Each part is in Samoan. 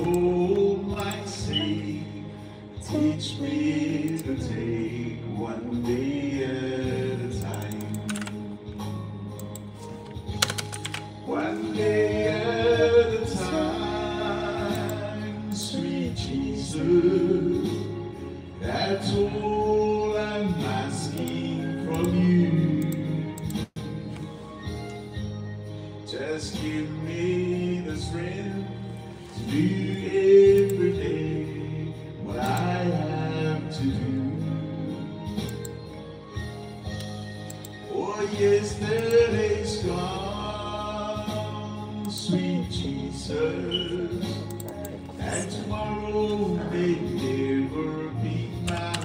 oh my sake, teach me to take one day at a time. One day at a time, sweet Jesus, that's all I'm asking from you. Just give me the strength to do every day what I have to do. Oh, yesterday's gone, sweet Jesus, and tomorrow may never be mine.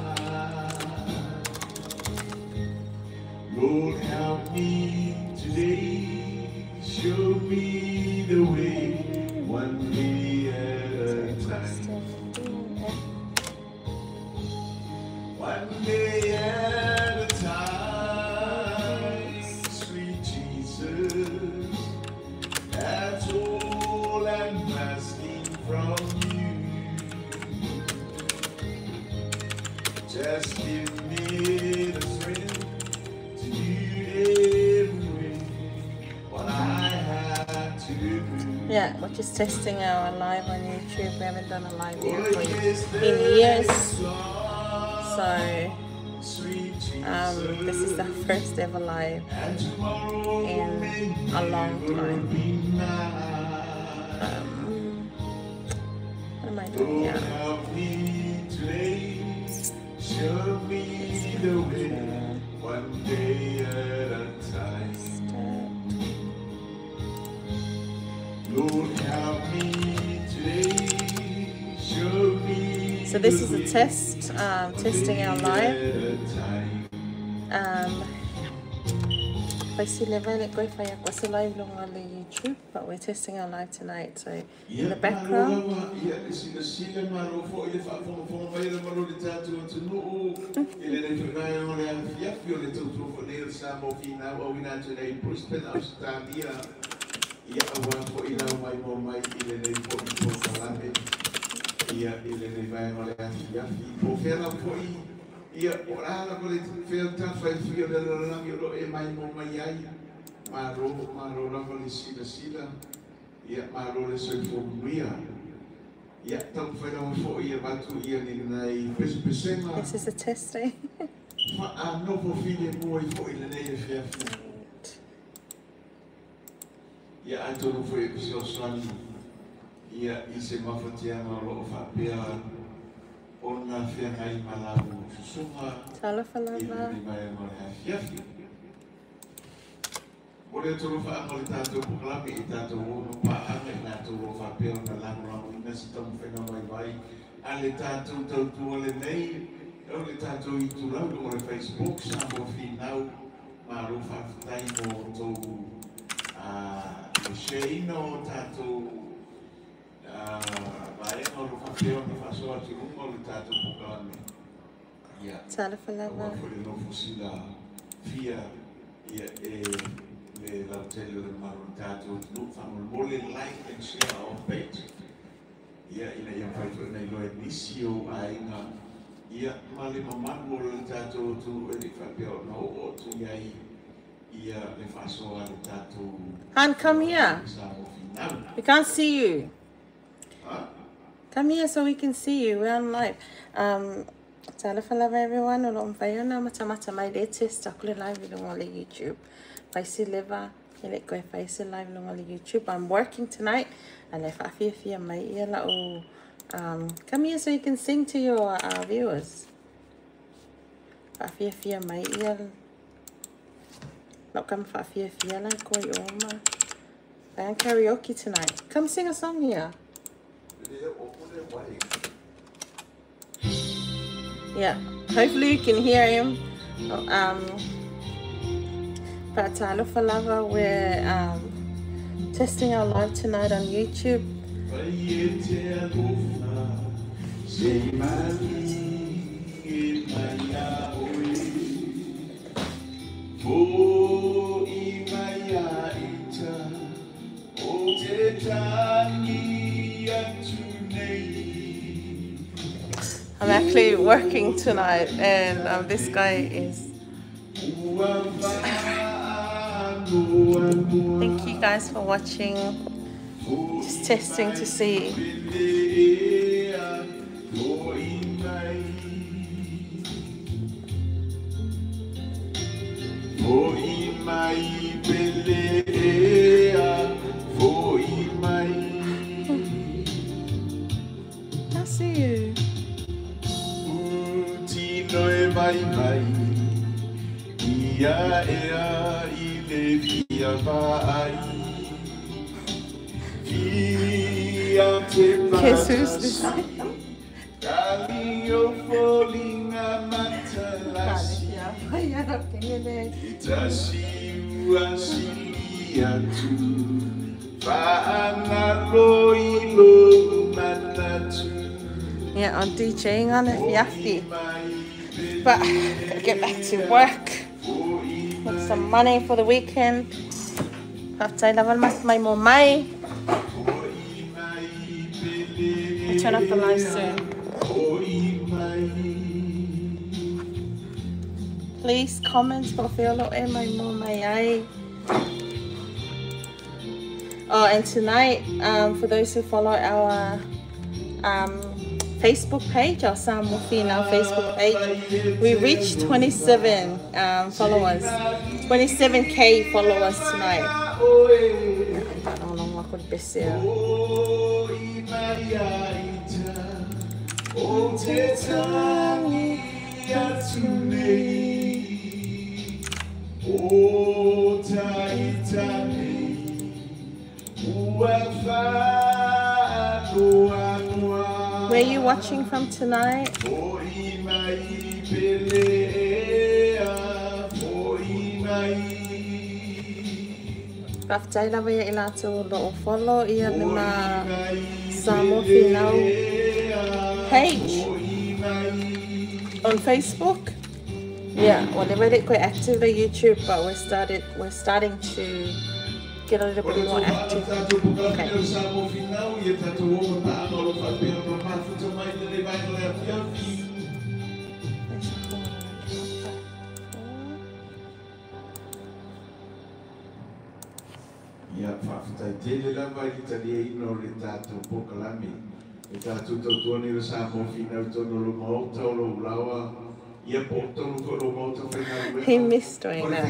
Lord, help me today, show me the way, one day at a time. One day at a time, sweet Jesus, that's all I'm asking from you. Just give me the strength to do every what I have to do. Yeah, we're just testing our live on YouTube. We haven't done a live here for in years. So this is the first ever live in a long time. What am I doing here? Help me today, show me the way, one day at a time. Lord, help me today, show me. So this is a test, testing our live. Live on YouTube, but we're testing our live tonight. So in the background. This is a testing. Talofa lava. Talofa lava. Han, come here. We can't see you. Come here so we can see you. We're on live. Talofa lava everyone. O lo mfayona matamata mai le test akule live on YouTube. Faisi leva ele koe faisi live on YouTube. I'm working tonight. And if I feel mai ia la o come here so you can sing to your viewers. Fia mai ia la kam fia la koe oma. And karaoke tonight. Come sing a song here. Yeah, hopefully you can hear him. But talofa lava, we're testing our live tonight on YouTube. I'm actually working tonight, and this guy is. Thank you guys for watching. Just testing to see. I see you. Guess who's this? Yeah, I'm DJing on it, Yaffy. But I gotta get back to work. Make some money for the weekend. I'll turn off the live soon. Please comment for. Oh, and tonight, for those who follow our Facebook page, our Samoa Finau Facebook page, we reached 27 followers, 27K followers tonight. Where are you watching from tonight? Follow Samoa Finau page on Facebook. Yeah, well, they're really quite active on YouTube, but we're starting to get a little bit more active. Okay. He missed doing that.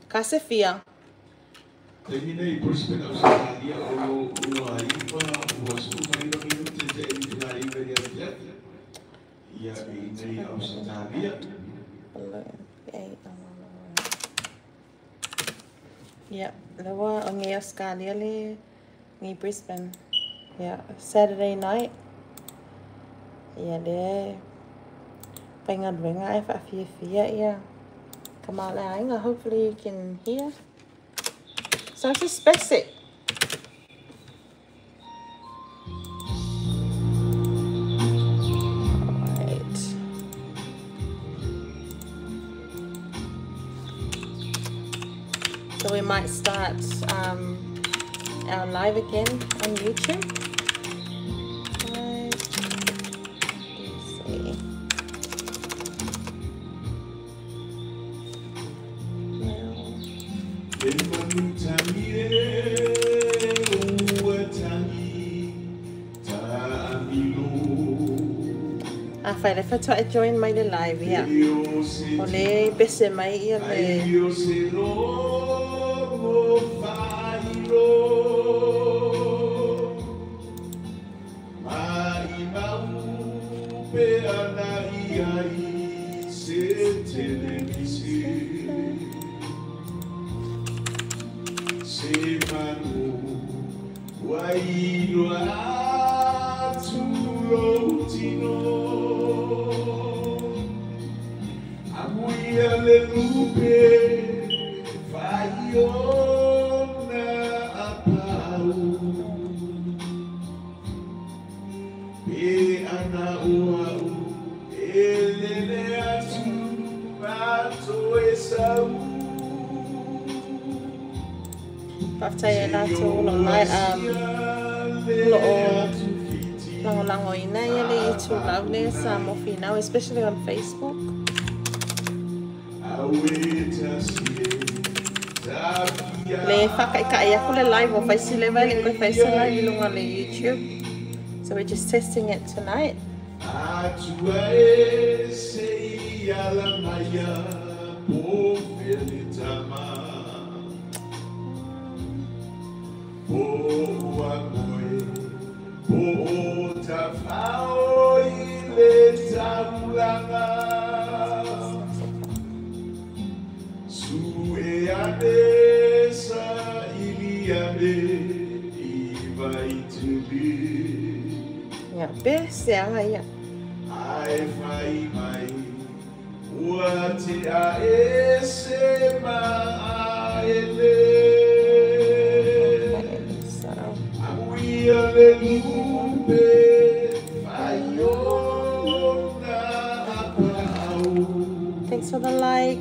Kasefia. Yeah, there were on Australia, Brisbane. Yeah, Saturday night. Yeah, there. Yeah. Come on, hopefully you can hear. So it's just basic. Alright. So we might start our live again on YouTube. Right. Let's see. Afai le faatoa e join mai le live ia. O le pese mai ia le. Faafetai e latou lo mai lo langolango ina ia le itulau le sa mo finau, especially on Facebook. Le whakaikai aku le live o faisile vai le koe faisile live i lunga le YouTube. So we're just testing it tonight. Yeah, best yeah, yeah. So thanks for the like.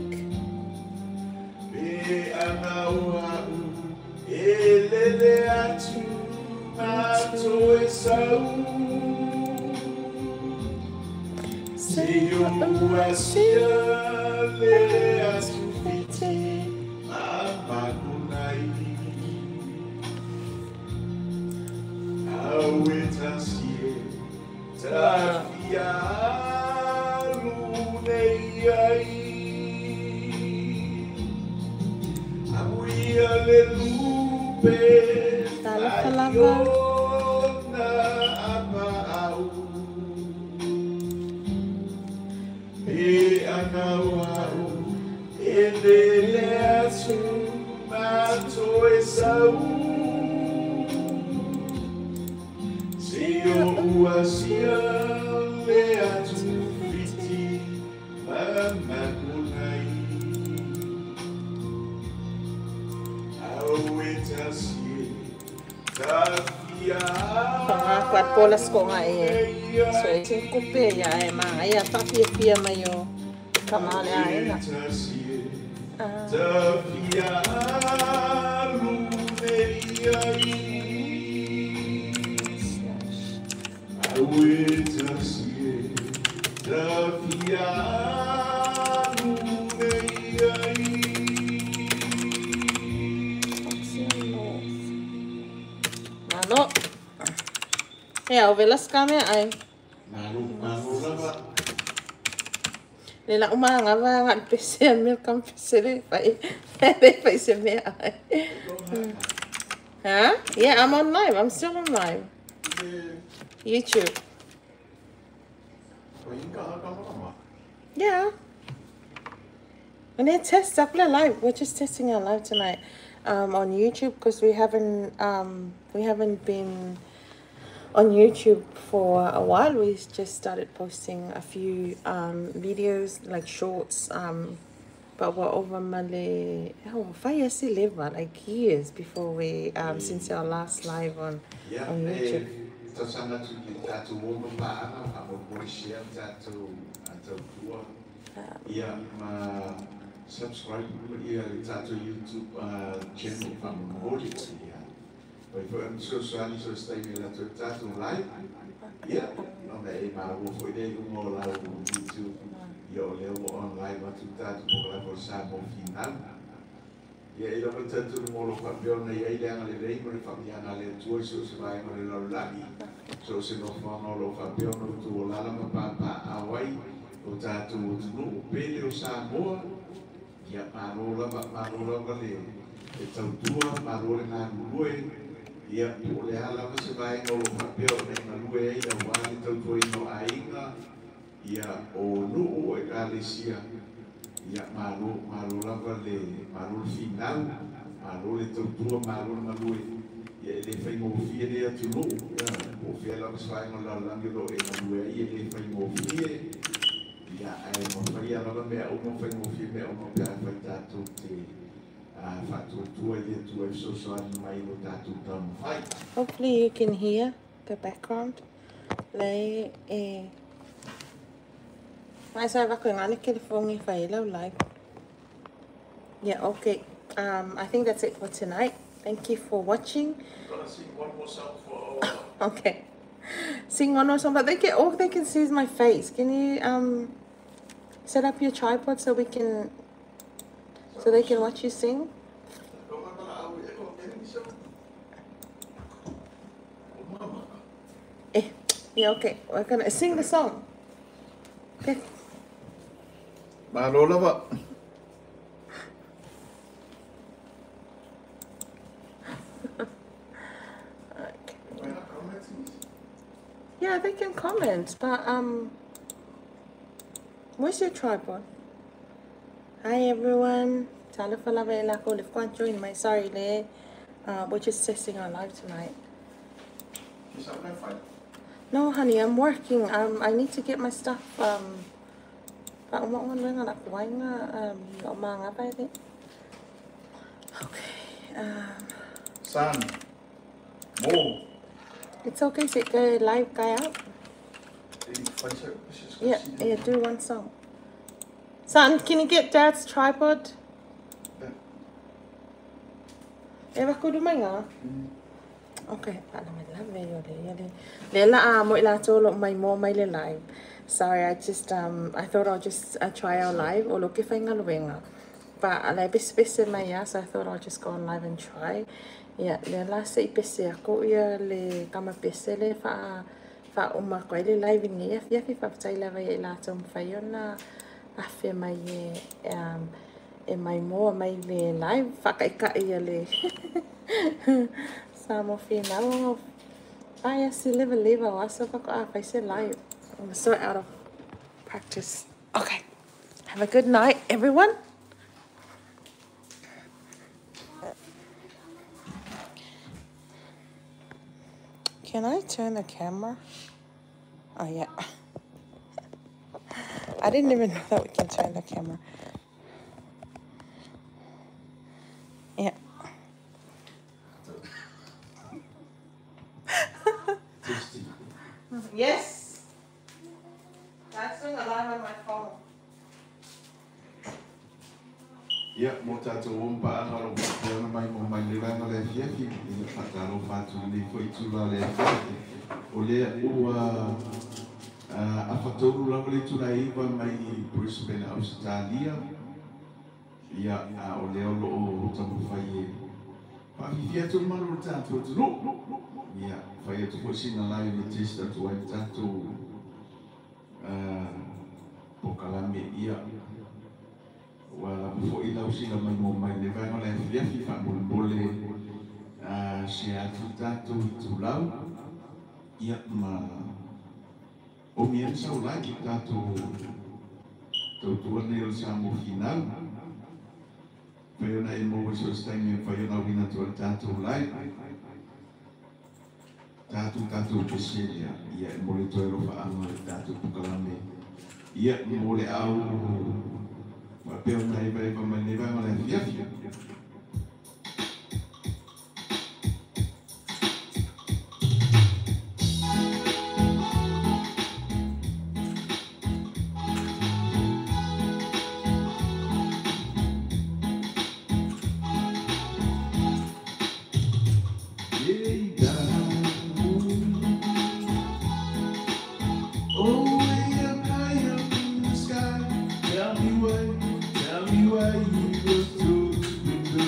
Pola ko nga e. So e kupe ya e ma ia whawhia mai o kamale a ena. Malo. Ia, o vela skame ai. Malo lava. Le la umanga va ngat pese mil kam pese le fai. Le fai se me ai. Huh? Yeah, I'm on live. I'm still on live. YouTube. Yeah. And it tests up live. We're just testing our live tonight on YouTube because we haven't been on YouTube for a while. We just started posting a few videos, like shorts, but we're over Malay, oh, like years before we since our last live on on YouTube. Subscribe to YouTube channel. So se nofoaga o loo faapea ona outou alala ma papaaao ai o tatou atunuu pele o Samoa. Ia malo lava, malo lava le tautua, malo le galulue. Ia po o le a lava se vaega o loo faapea ona e galue ai auā le tautuaina o aiga, ia o nuu o ekalesia. Ia malo, malo lava le, malo le finau, malo le tautua, malo le galue. Ia e lē faigofie lea atunuu. Ia po o fea lava se vaega o le lalolagi o loo e galue ai, e lē faigofie. Ia ae mafaia lava mea uma, faigofie mea uma pe afai tatou te faatuatua i le Atua e fesoasoani mai lo tatou taumafai. Hopefully you can hear the background. Le e. Mai sa va ko ngani telefoni fa ila live. Yeah, okay. I think that's it for tonight. Thank you for watching. Gonna sing one more song for our Okay. Sing one more song, but they can all they can see is my face. Can you set up your tripod so they can watch you sing? Eh, yeah, okay. We're gonna sing the song. Okay. Malo lava. Okay. Yeah, they can comment, but where's your tripod? Hi everyone. Talofa lava e lako le kwan join my sorry le. We're just testing our live tonight. No, honey, I'm working. I need to get my stuff. But okay. Son, more. It's okay. So go live guy out. Yeah, yeah. Do one song. Son, can you get Dad's tripod? Yeah. E va kudu mai ngā? Okay, ala mai lave yo le le. Le la a mo ila tolo mai mo mai le live. Sorry, I just I thought I'll just try our live o lo ke whainga luenga. But ala bese bese mai ya, so I thought I'll just go on live and try. Yeah, le la se bese ako ia le kama bese le fa fa o ma koe le live ni ya fia fi fa tai lava e la tom fa afe mai e e mai moa mai le live whakaika ia le sa mo whenau ai asi leva leva wasa whako a whaise live. I'm so out of practice. Okay, have a good night everyone. Can I turn the camera? Oh yeah. I didn't even know that we can turn the camera. Yeah. Yes. That's doing a live on my phone. Ia, mo tātou ompa ana ro pēna mai mo mai le ranga le fiafi, i le whataro whātu nei fo i tūra le fiafi. O lea ua a whatoru lava le tūra iwa mai Brisbane, Australia. Ia, o lea o loo tamu whai e whawhiwhi atu maru o tātou atu no. Ia, whai atu fo sina lai le test atu ai tātou pokalame ia. Ua lava fo'i lausila mai mo mai le vaega o le afiafi faamolemole se atu tatou i tulau. Ia ma o mia saulagi tatou tautua nei o le Samoa finau. Fai ona e maua so se taimi e fai ona uina atu ai le tatou live. Tatou tatou peselia. Ia e mo le toe alofaʻaga le tatou pukalame. Ia mo le au faapea ona evaeva mai le vaega o le afiafi. Oh, way up high up in the sky, tell me why you go to with the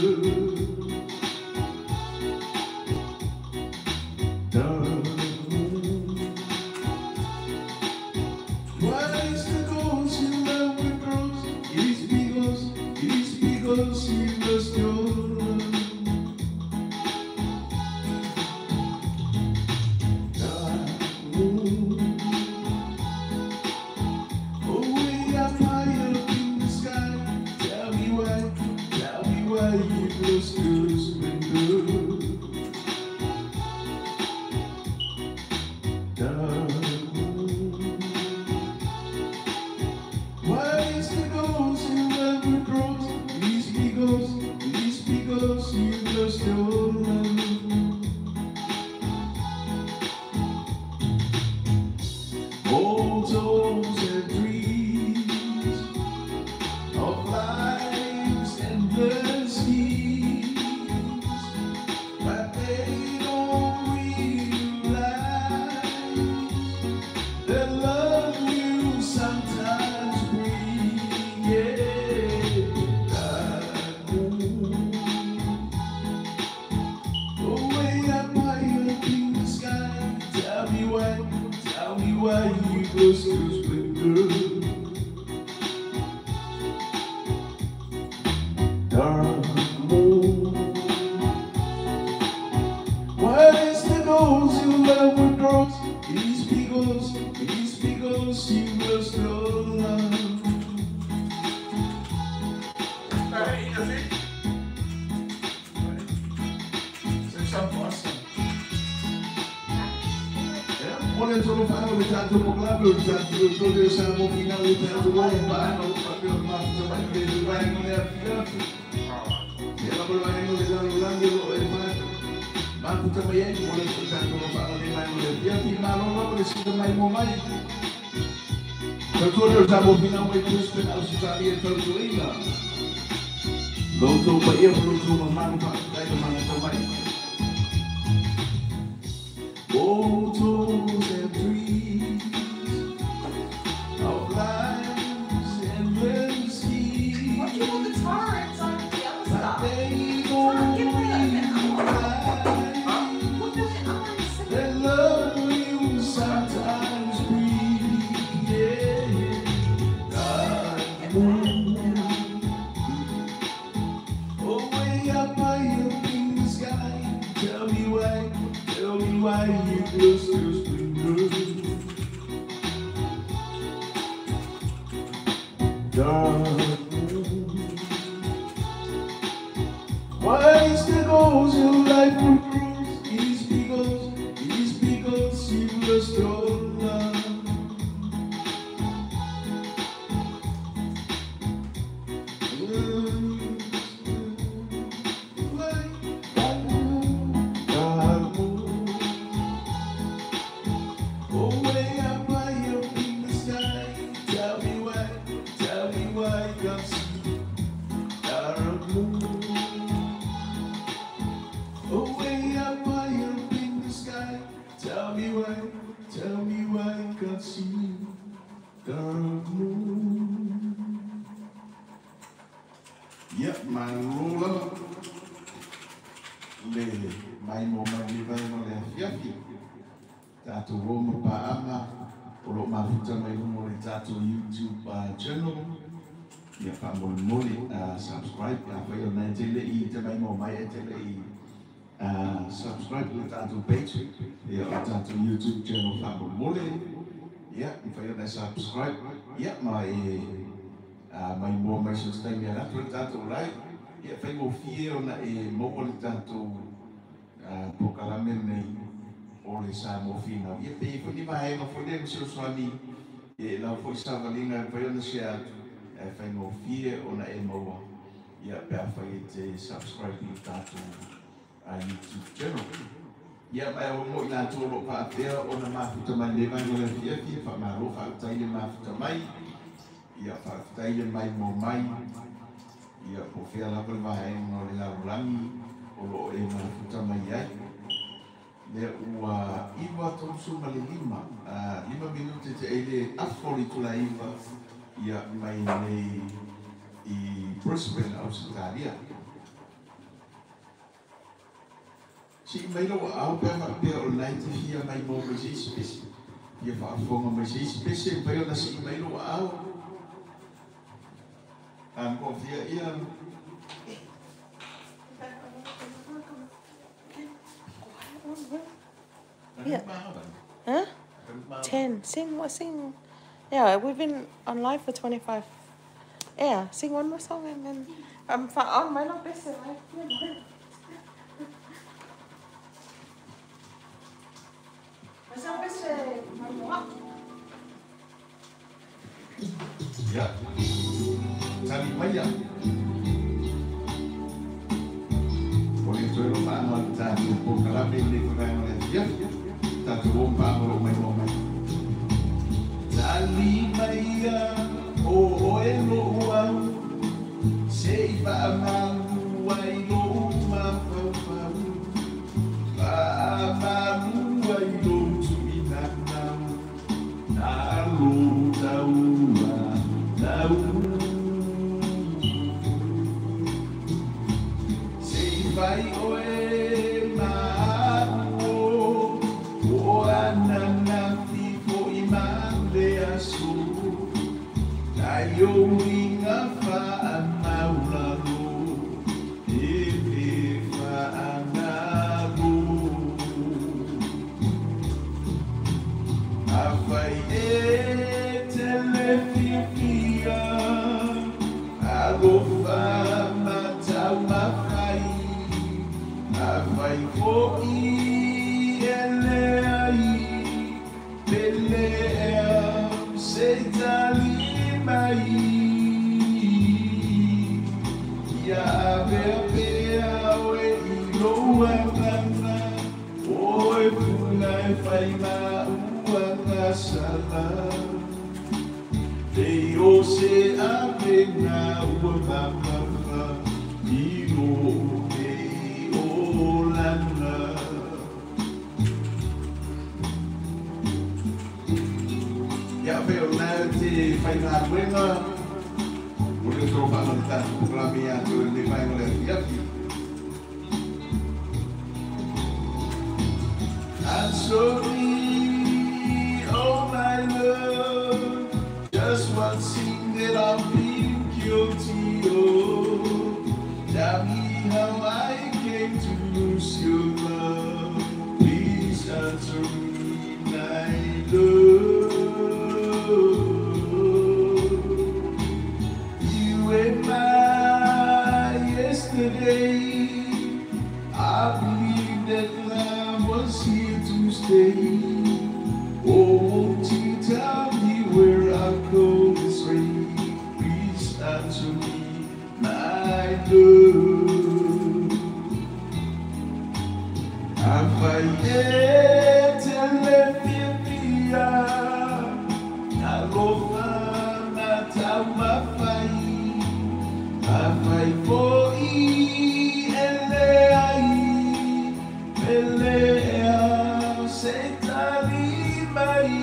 tatou lofaga o le tatou polokalame o le tatou tautua lea o Samoa Finau le tatou o paga o lo o faapea ona mafuta mai i le vaega o le afiafi. Ia lava le vaega o le lalolagi o lo o e mafuta mai ai mo le tatou lofaga le vaega o le afiafi. Malo lava le sita mai mo mai. Tautua lea o Samoa Finau mai Brisbane, Ausetalia tautuaina. Lo outou paia ma lo outou mamalu faafetai le mafuta mai. Photos and trees of life's endless sea. Why'd you put the tar inside the other But stuff? they Tara, get rid of only that lie Put that on the that love will sometimes breathe. Yeah, dark moon. Oh, way up high up in the sky. Tell me why you glow so splendor. Dark moon. Why is the goes your life will cruise? It is because you lost your love. Dark moon. Oh, way up high up in the sky. Tell me why you can't see dark moon. Oh, way up high up in the sky. Tell me why you can't see dark moon. Ia, malo lava le mai mo mai le vaega o le afiafi. Tatou o ma paaga o lo o mafuta mai luga o le tatou YouTube channel. Ia faamolemole subscribe afai ona e tele i te mai mo mai e tele i subscribe i le tatou page ia o le tatou YouTube channel faamolemole. Ia, mafai ona e subscribe ia ma e mai moa mai so se taimi ala atu le tatou live. Ia faigofie ona e maua le tatou polokalame lenei o le Samoa Finau. Ia pe i ai foi ni vaega foi lea ma fesoasoani e lau foi savaliga e mafai ona share atu ae faigofie ona e maua ia pe afai e te subscribe i le tatou YouTube channel. Ia ma e mo i latou o lo o faapea ona mafuta mai le vaega o le afiafi, faamalo faafetai le mafuta mai. Ia faafetai le mai mo mai. Ia po o fea lava le vaega o le lalolagi o lo o e mafuta mai ai. Lea ua 9:35, 5 minute te eile afa o le itula 9 ia mai nei i Brisbane, Australia. Sii mai lou aao pe a faapea o lena e te fia mai mo mai se isi pese. Fia faafofoga mai se isi pese, e mafai ona sii mai lou aao. A fia ia. Yeah. Huh? 10. Sing what? Sing. Yeah, we've been on live for 25. Yeah, sing one more song and then I'm fine. Oh, my not best. Ia, tali maia. O le toe lofaga o le tatou polokalame i le vaega o le afiafi. Tatou o ma paaga o lo o mai moa mai. Tali maia o oe lou au se i faamalu ai lou mafaufau. Faamalu ai lou tuinanau. Nalo taua tau. Se i fai oe ma o o ananafi fo'i ma le aso. Nai ou uiga faamaulalo e le faagalo. Afai e te le fiafia alofa matau mafai. Afai fo'i e leai pe faina uanga sala Te o se apenga ua mamafa i lo nei o lana. Ia fe o nā te whainga ruenga o le tō whaanga le tātou pokalame atu e le whainga le afiafi. Answer me, oh my love, just one thing that I've been guilty of. Tell me how I came to lose your love. Please answer me, my love. You were my yesterday. I believe that love was here to stay. Oh, won't you tell me where I go astray? Please answer me, my love. Afayete le fia, alofa mataumafai, afai foi ele ai, pelea se tali mai.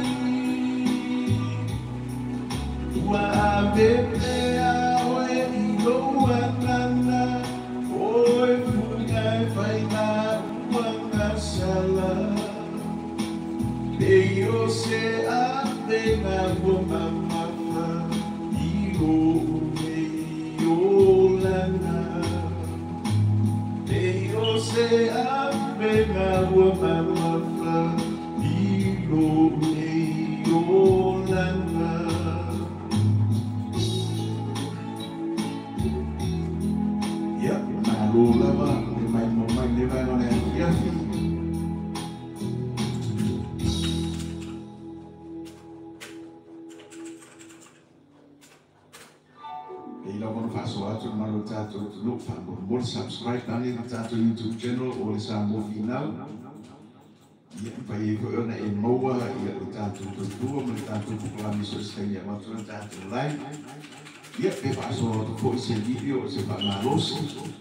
Ua bebea oe i lou anana, oe fuga e faina uanga sala. Te o se apenga ua mamafa i lou nei olana. Te o se apenga ua mamafa i lou nei olana. Ia, malo lava, le mai mo mai le vaega o le afiafi. E lava na faasoa atu le malo tātou atunuu, faamolemole subscribe ane le tātou YouTube channel o le Samoa Finau. Ia, mafai ai foi ona e maua ia le tātou tautua ma le tātou pokalame so se taimi avatu le tātou live. Ia, pe faasoa atu foi se video o se faamalosi,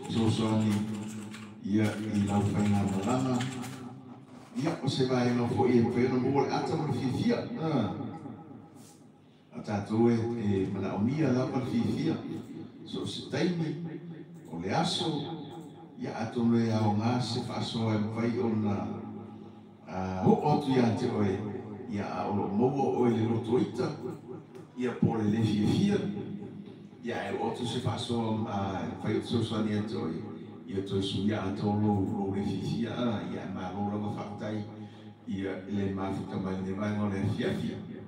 fesoasoani ia i lau faigamalaga. Ia, o se vaega foi e mafai ona maua le ata ma le fiafia. A tātou e manaomia lava le fiafia. So se taimi o le aso, ia atonu e aoga se faasoa e mafai ona oo atu ia te oe, ia a o loo maua oe le loto ita, ia po le le fiafia, ia e oo atu se faasoa mafai o fesoasoani ia te oe, ia toe suia atoa lou le fiafia, ia e malo lava faafetai ia le mafuta mai le vaega o le afiafi.